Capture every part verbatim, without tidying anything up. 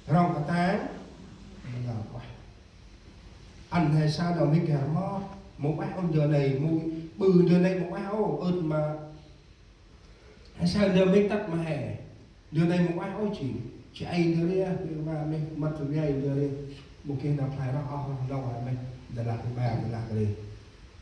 Rŏng katang ma nau ueh. Ăn he saơ nau mhĭk he rmot, mâu ueh ôh ndơ nây, mâu ƀư ndơ nây mâu ueh ôh, ơt ma he saơ ndơ mhĭk tât ma he. Ndơ nây mâu ueh ôh jêng. Jêh ê ndơ ri, ma meh mât rngai ndơ ri. Mâu geh nau play roh oh, roh nâu he meh. Ndơ lah ri, ndơ lah ri.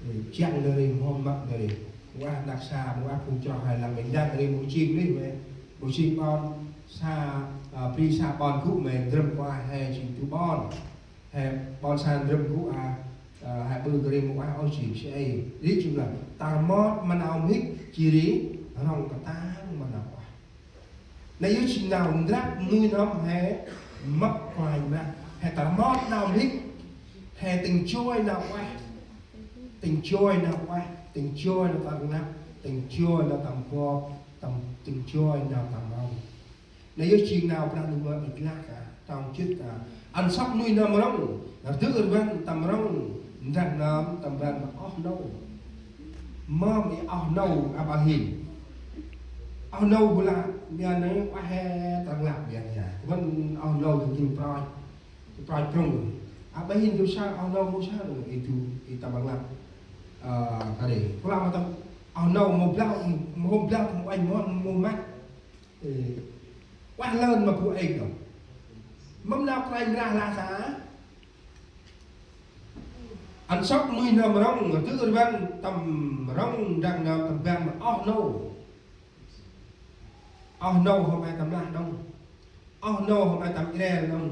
Ê, chiăng ndơ ri, mâu hôm mât ndơ ri. Mâu ueh năk sa, mâu ueh phung chroh he lăng meh. Ndăng ri mâu jêng ri meh. Mâu jêng ƀon sa, a, bri sa ƀon gŭ meh, ndrơm kua he jêng du ƀon. He ƀon sa ndrơm gŭ a, a, he ƀư kơ ri mâu ueh ôh jêng si ê. Ri jêng lah, ta rmot ma nau mhĭk jêh ri rŏng katang ma nau ueh. Nây yơh jêng nau ndrăp nuih n'hâm he mâp Kôranh Brah. He ta rmot nau mhĭk, he tĭng joi nau ueh. Tĭng joi nau ueh, tĭng joi nau tâm rnglăp, tĭng joi nau tâm bop, tâm, tĭng joi nau tâm rŏng. Nây yơh jêng nau Brah Ndu ngơi ŭch lah a, trong jât a. Ăn sŏk nuih n'hâm rŏng, rdơ̆ rvăn tâm rŏng ndrăng nơm tâm ban ma oh nâu. Mơm i oh nâu aƀaơ hên. Oh nâu bu lah, mian nây ueh he tâm rnglăp mian ya. Vân oh nâu dâng dâng proi. Proi prŏng. Aƀaơ hên du saơ, oh nâu mâu saơ, i du, i tâm rnglăp. Ơ, kơt ri. Bu lah ma tâm, oh nâu mâu blau, mâu hôm blau tâm uănh mâu, mâu măt. Ê, ueh lơn ma bu êng đŏng. Mâm nau Kôranh Brah lah sa. Ăn sŏk nuih n'hâm rŏng, rdơ̆ rvăn tâm rŏng ndrăng nơm tâm ban ma oh nâu. Oh nâu hôm ai tâm lah đŏng. Oh nâu hôm ai tâm Israel đŏng.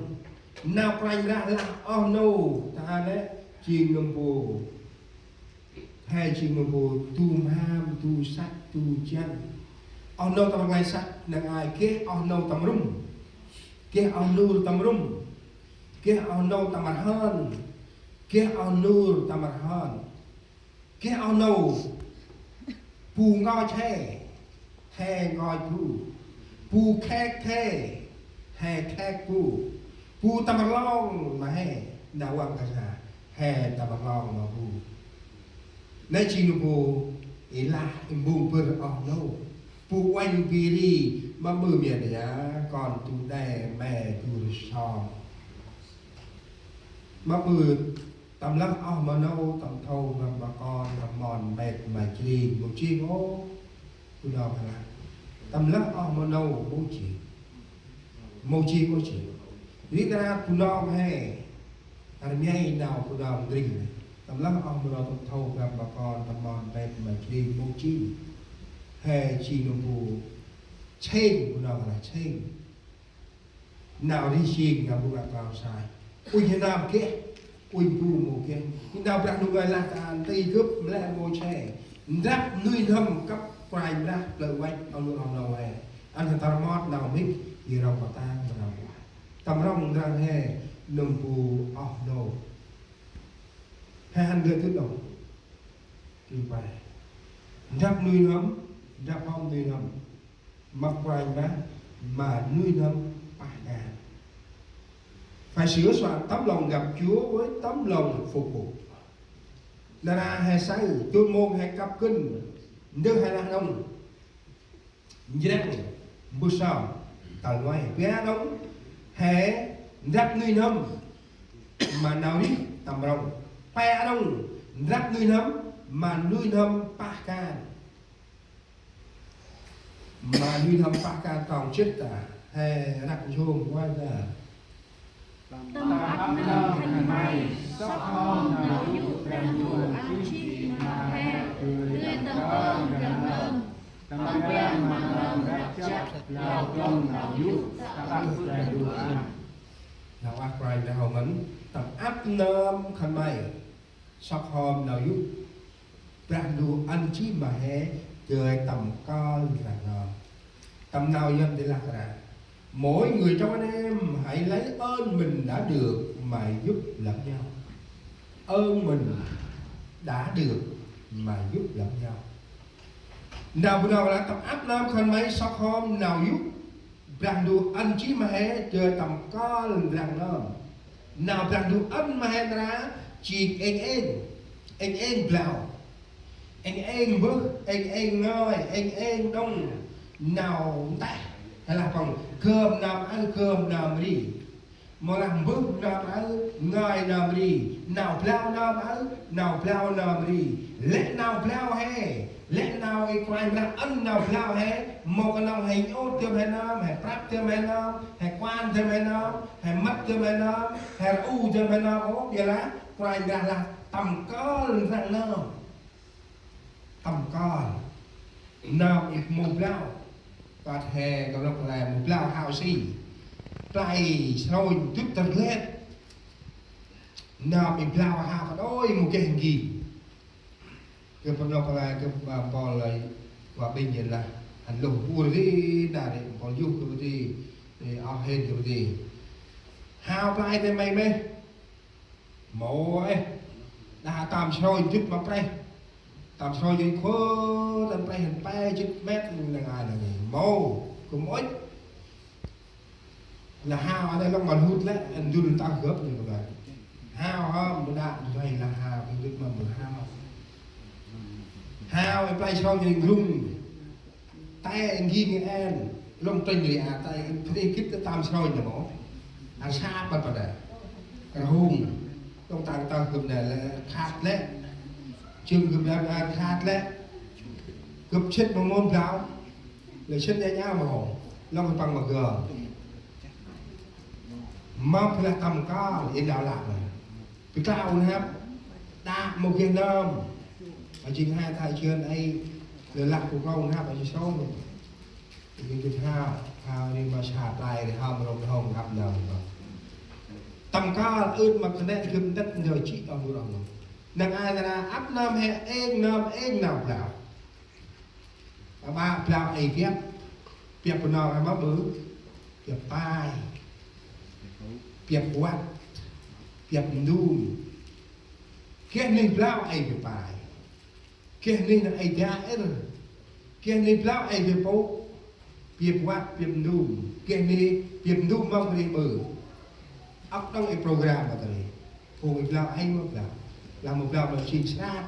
Nau Kôranh Brah lah oh nâu ta nê jêng nâm bu. He jêng nâm bu du mham, du săch, du jăn. Oh nâu tâm rnglay săch năng ai geh oh nâu tâm rŭm. Geh oh nâu tâm rŭm. Geh oh nâu tâm rhơn. Geh oh nâu tâm rhơn. Geh oh nâu bu nkoch he, he nkoch bu. Bu khek he, he khek bu. Bu tâm rlong ma he, nau văng kơ sa, he tâm rlong ma bu. Nê jêng nâm bu i lah i mbung bơr oh nâu. Bu uănh bi ri, ma ƀư mian ya, kon du đe me du rsom. Ma ƀư tâm lơh oh ma nâu, tâm thâu, tâm ba kon, tâm mon, mbet, ma jri, mâu jêng ôh, bu nơm he lah. Tâm lơh oh ma nâu, mâu jêng. Mâu jêng, mâu jêng. Ri ta nar bu nơm he, nar mei nau bu nơm ndring. Tâm lơh oh ma nâu, tâm thâu, tâm ba kon, tâm mon, mbet, ma jri, mâu jêng. He jêng nâm bu, chêng, bu nơm he lah, chêng. Nau rêh jêng nau bu ngă kơt sai. Uănh he nơm geh, uănh bu mâu geh. Nau Brah Ndu ngơi lah ta ăn ti gâp mlĕ mâu che. Ndrăp nuih n'hâm kăp Kôranh Brah plơ̆ văch oh nô oh nâu he. Ăn he ta rmot nau mhĭk, i rŏng katang ma nau ueh. Tâm rŏng ndrăng he, nâm bu oh nâu. He hăn gơ̆ tŭ đŏng. Tui pai. Ndrăp nuih n'hâm, ndrăp hŏm nuih n'hâm. Mâp Kôranh Brah, ma nuih n'hâm pah kan. Phải sửa soạn tấm lòng gặp Chúa với tấm lòng phục vụ. Nar aơ he saơ, chun mông he kăp gân, ndơ he lah đŏng. Njrăng, mbơh sơm, tal nguay. Pe đŏng, he ndrăp nuih n'hâm, ma nau rêh tâm rŏng. Pe đŏng, ndrăp nuih n'hâm, ma nuih n'hâm pah kan. Ma nuih n'hâm pah kan trong jât ta, he răk nsôm nguay ta. Tâm ăp nơm khân may, sŏk hom nau yô̆ Brah Ndu ăn jêh ma he, dơi tâm kơl ndrăng nơm. Tâm ban ma nơm răk jăk, blao klŏng nau yô̆, ta ăp Brah Ndu ăn. Nau ueh Kôranh Brah hŏ mân, tâm ăp nơm khân may. Sŏk hom nau yô̆ Brah Ndu ăn jêh ma he, dơi tâm kơl ndrăng nơm. Tâm nau Yuăn dơi lah kơt nây: Mỗi người trong anh em hãy lấy ơn mình đã được mà giúp lẫn nhau. Ơn mình đã được mà giúp lẫn nhau. Nau bu nau lah tâm ăp nơm khân may sŏk hom nau yô̆ Brah Ndu ăn jêh ma he, dơi tâm kơl ndrăng nơm. Nau Brah Ndu ăn ma he nar aơ jêng êng êng, êng êng blao, êng êng mbơh, êng êng ngơi, êng êng đŏng nau nteh. He lah păng gơm nơm aơ, gơm nơm ri. Mâu lah mbơh nơm aơ, ngơi nơm ri, nau blau nơm aơ, nau blau nơm ri. Lĕ nau blau he, lĕ nau i Kôranh Brah ăn nau blau he, mâu knŏng he nhŭp dơm he nơm, he prăp dơm he nơm, he kuan dơm he nơm, he mât dơm he nơm, he u dơm he nơm ôh, ƀiălah Kôranh Brah lah tâm kơl nrăng nơm. Tâm kơl. Nơm i mâu blau. Kơt he kơnuk kơna mâu blau hao si. Play srônh dŭt tơr lĕt. Nơm i blau hao kơt ôi mâu geh ngih. Gâp kơnuk kơna gâp, a, mpôl lơi wa ƀing lah. Ăn lôh ur ri nă ri mpôl yuh gâp ri. Ri oh hên gâp ri. Hao play tê may mê. Mâu ê. Đa tâm srônh dŭt ma prêh. Tâm srônh dŭt khô, tâm prêh hăn pe dŭt mét, nâng ai nâng ai. Mâu, kŭm ŭch. Lah hao, a nê lŏng ma lhut lĕ, ăn dŭl tah gâp nê kơt. Hao hŏm, mâu đă, dŭt hay lah hao, kŭm dŭt ma mâu hao. Hao, ê play srônh dŭt ngrŭng. Tê ngih ngih en, lŏng tĭng ri a, tê phri gĭt tơm srônh nê mâu. A sa băt băt a. Krhung, lŏng tăng tơ gâp nê lĕ, khât lĕ. Jâng gâp nê a khât lĕ. Gâp sĭt ma mâu blau. Lĕ sĭt nê nhao ma hŏ. Lŏng păng ma gơm. Mâu lah tâm kơl, i nau lah ma. Bi klâu nơm, đă mâu geh nơm. A jêng hai thai jơn ai, lơ lah bu klâu nơm, a jêng sâu. Jêng gĭt hao, hao ri ma sa play ri hao ma rŏng rŏng ăp nơm. Tâm kơl ưt ma kơnê̆ gâp ndâk ndơ jê̆ tâm bu rŏng. Nâng ai nă ăp nơm he êng nơm êng nau blau. Aƀă blau ê biăp, biăp bu nau ê ma ƀư, biăp pai, biăp văt, biăp ndum. Geh nih blau ê biăp pai. Geh nih nă ê da ir. Geh nih blau ê biăp pŭ, biăp văt, biăp ndum. Geh nih biăp ndum ma ƀư ri ƀư. Ăp đŏng ê program ma ta ri. Phung ê blau ê mâu blau. Lah mâu blau ma jêng srap.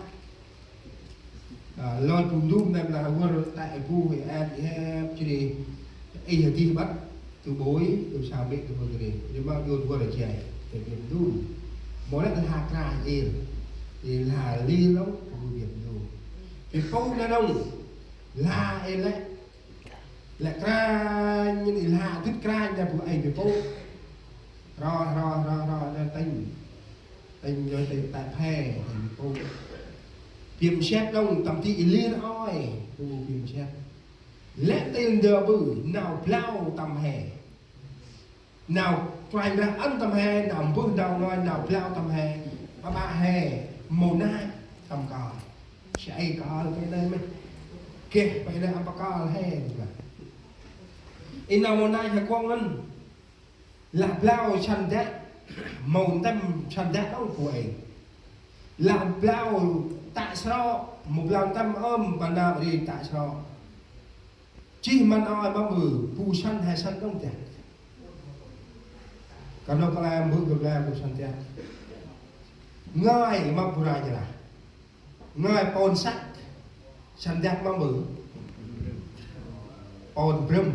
A, lơi bu ndum nây lah wơr ta ê bu ê an ê hep jêh ri. Ê hơdih băt. Tu bôi, tu sa mê̆ tu bôi jêh ri. Ri ma dôn wơr jay. Ê biăp ndum. Mâu lĕ lah kra ê. Ê lah li lŏng, bu biăp ndum. Ê pô na nông. Lah ê lĕ. Lĕ kranh, ê lah dŭt kranh, ta bu ê biăp pô. Ro, ro, ro, ro, ta tĭng. Tĭng yơh tê, ta phe, ê biăp pô. Biăp msep đŏng, tâm ti ê lir ôi, bu biăp msep. Lĕ tê ndơ ƀư, nau blau tâm he. Nau Kôranh Brah ăn tâm he, nau mbơh nau ngơi, nau blau tâm he. Aƀă he, mâu nai tâm kơl. Sa ê kơl pe nây mê. Geh pe nây ăp kơl he. Ê nau mâu nai he kuŏng ngăn. Lah blau săn dak, mâu ntăm săn dak đŏng bu ê. Lah blau tă srôk, mâu blau ntăm ơm, ba nau ri tă srôk. Jêh ma nau ê ma ƀư, bu săn he săn đŏng dak. Kơnuk kơna mbơh gâp lah bu săn dak. Ngơi ma bu rai jêh lah. Ngơi pôn săk. Săn dak ma ƀư. Pôn brâm.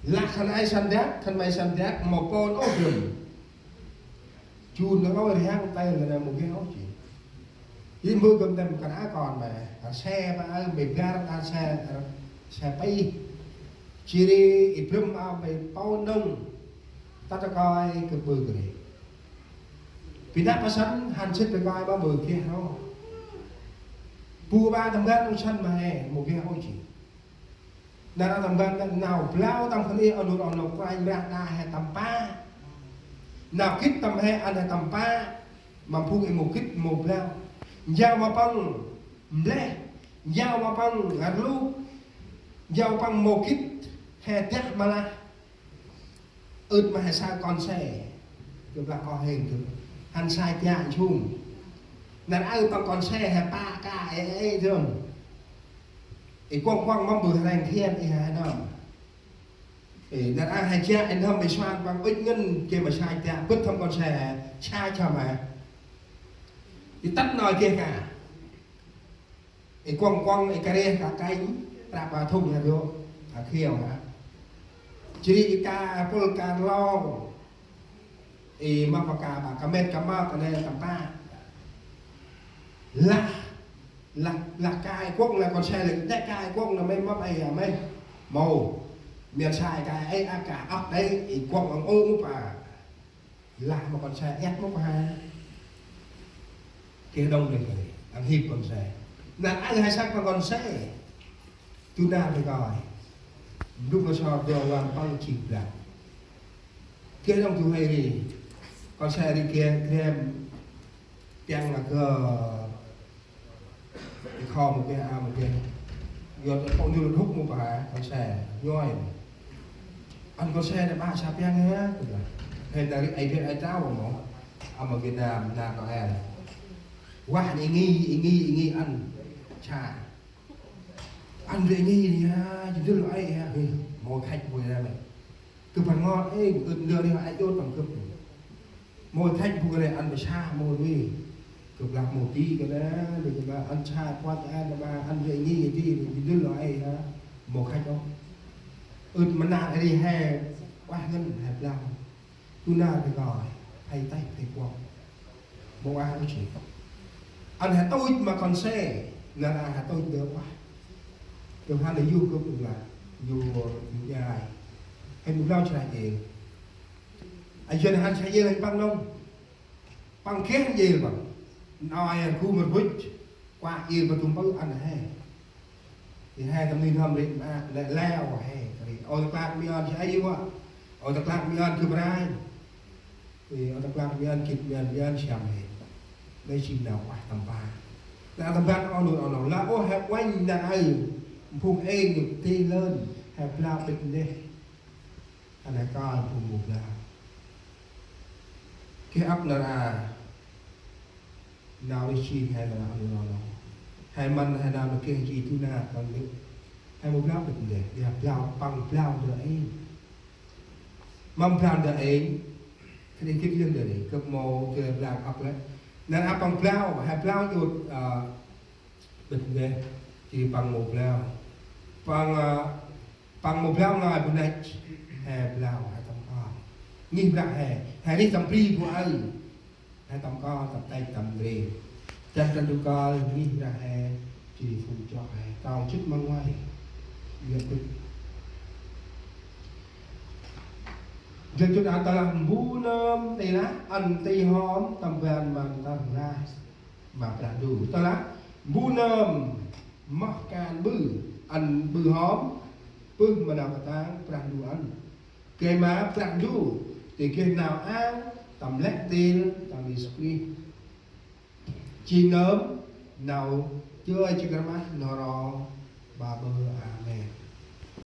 Lah khân ay săn dak, khân may săn dak, mâu pôn ôh brâm. Jun nơh ri hăng tay nơh mâu geh ôh jêh. Ê mbơh gâp ntăm kơt a kon ma. Ar se ma, a, mê gar, ar se, ar se pih. Jêh ri ê brâm a mê pôn nông. Tât a kơi gâp ƀư kơt ri. Bi năp a săn, hăn sĭt a kơi ma ƀư geh ôh. Bu ba tâm ban nông săn ma he, mâu geh ôh jêh. Nar aơ tâm ban nau blau tâm khân ay, a nŭr a nŭr Kôranh Brah đă he tâm pă. Nau gĭt tâm he ăn he tâm pă. Ma phung ê mâu gĭt mâu blau. Njao ma păng mbleh. Njao ma păng rluk. Njao păng mâu gĭt he dak ma lah. Ưt ma he sa kon se. Gâp lah oh hên gâp. Hăn sa jă jung. Nar aơ păng kon se he pă ka ê ê dơm. Ê kuŏng kuŏng ma ƀư reng khian ê he nơm. Ê, nar aơ he jă ê nơm ê suan păng ŭch ngăn jêh ma sa jă bơh thăm kon se he. Sa chăm he. Ê tât nau jêh ka. Ê kuŏng kuŏng, ê ka reh ka kanh, prăp a thŭng ha ro, a khiao ha. Jêh ri ê ka pŭl ka rlong, I mâp ma ka, ma ka met ka mâp ta nê tâm pă. Lah, lah, lah ka i kuŏng lah kon se lah, đe ka i kuŏng lah mê mâp ai ya mê. Mâu, miên sai ka ai a ka ăp đê, i kuŏng ang ung pa. Lah ma kon se, iăt mâp ha. Geh đŏng đê, ang hip kon se. Năr aơ he săk ma kon se. Du nar đê kơi. Ndŭk ma so dô wan păng jêng blang. Geh đŏng du he ri. Kon se ri geh, geh. Piăng a gơ. Ri kho mâu geh, a mâu geh. Yot pô ndŭl hŭk mâu pa, kon se. Nhoi. Ăn kon se đe ba sa piăng he. He ta ri ai geh ai trao mâu. A mâu geh nam, nam ko el. Wah, i nghi, i nghi, i nghi ăn. Sa. Ăn ri nghi ni ha, jêng dŭl ai ha, ê, mâu khăch mâu ra mê. Gâp păng ngot, ê, ưt ndơ ri ha, ai jôt păng gâp. Mâu khăch mâu ra ăn ba sa mâu ri. Gâp lah mâu ti kơ na, ri kơ na, ăn sa puăt, ăn ba, ăn ri nghi ti, jêng dŭl ai ha, mâu khăch ôh. Ưt ma na ri he, wah ngăn, he blang. Du nar đê kơi, phay têh, phay kuŏng. Mâu a ôh jêh. Ăn he tôch ma kon se, nar a he tôch ndơ wah. Gâp hăn a yuh gâp lah, yuh, yuh jay. He mâu blau chra jêl. A yơn hăn chra jêl he păng nông. Păng geh jêl păng. Nau ai gŭ mât bŭch, kuă jêl păng tum pơ ăn he. Ri he tâm nuih n'hâm ri ma, lĕ leo he, ri. Ơ ta klak miên si ai ri wa. Ơ ta klak miên gâp rai. Ri, ơ ta klak miên gĭt miên miên siăm he. Nây jêng nau ueh tâm pă. Nau tâm pă ơ nô, ơ nô. Lah ôh he uănh nau aơ. Phung êng nô tê lơn. He blau bĭt ndeh. Ăn he kơi phung mâu blau. Geh ăp nar a. Nau ri jêng he nar a, ơ nô, ơ nô. He mân he nau nô geh jêng du nar kăn lĕ. He mâu blau bĭt ndeh, geh blau păng blau ndơ êng. Mâm blau ndơ êng. Khân êng gĭt lơn ndơ êng, gâp mâu geh blau ăp lĕ. Nar a păng blau, he blau jôt, ơ, bĭt ndeh, jêh ri păng mâu blau. Păng, ơ, păng mâu blau ngơi bu năch, he blau, he tâm kon. Ngih brah he, he rêh tâm bri bu aơ. He tâm kon, tâm têch, tâm ndrel. Dah tâm du kơi, ngih brah he, jêh ri phung chroh he. Kâo chŭt ma nguay. Yua bĭt. Gâp chŭt ăn ta lah mbu nơm ti lah, ăn ti hom, tâm ban măng ta lah. Ma Brah Ndu. Tơ lah, mbu nơm moh kan ƀư, ăn ƀư hom, bơh ma nau katang Brah Ndu ăn. Gay ma Brah Ndu, ti geh nau ang, tâm lĕ ntil, tâm Yêsu Krist. Jêng nơm, nau, joi jêng rmah, n'ho ro, ba bơ, amen.